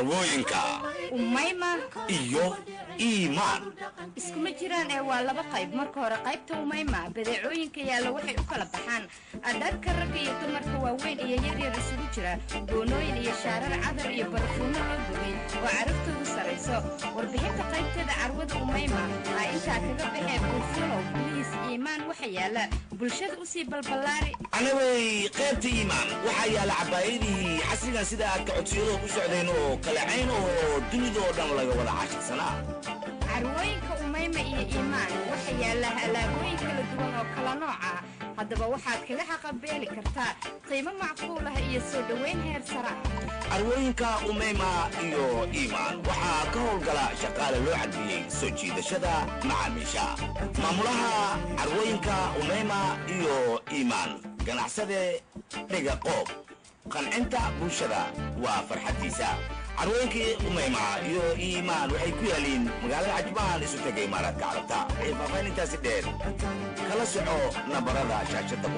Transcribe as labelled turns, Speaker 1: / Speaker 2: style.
Speaker 1: Carwooyinka
Speaker 2: Umayma
Speaker 1: iyo Iimaan
Speaker 2: iskuma jiraan ee waa laba qayb. Marka hore qaybta Umayma badeecooyinka yaalla waxay u kala baxaan dharka ragga iyo dumarka, waaweyn iyo yaryar isugu jira, goonooyin iyo shaarar, cadar iyo barafuuno loo bogay oo carabtoodu sarayso. Warbixinta qaybteeda carwada Umayma aa intaa kaga baxee. Buufulow bliis, Iimaan waxa yaalla bulshada usii balballaari.
Speaker 1: Canabay, qaybta Iimaan waxaa yaalla cabaayadihii casrigan sida aad ka codsiyadoo u socdeen oo kala cayn oo dunida oo dhan laga wada caashirsanaa.
Speaker 2: Carwooyinka Umayma iyo Iimaan waxa yaalla alaabooyin kala duwan oo kala nooc ah. Haddaba waxaad kaga xaqabeeli kartaa qiimo macquul ah iyo soo dhoweyn heer sare ah.
Speaker 1: Carwooyinka Umayma iyo Iimaan waxaa ka howlgala shaqaale loo cadbiyey soo jiidashada macaamiisha. Maamulaha carwooyinka Umayma iyo Iimaan, ganacsade Dhiga Qoob, qancinta bulshada waa farxaddiisa. Carwooyinkii Umayma iyo Iimaan waxay ku yaaliin magaalada Cajmaan, isu tegay Imaaraadka Carabta. Wixii faahfaahin intaasi dheer, kala soco nambarada shaashadda ku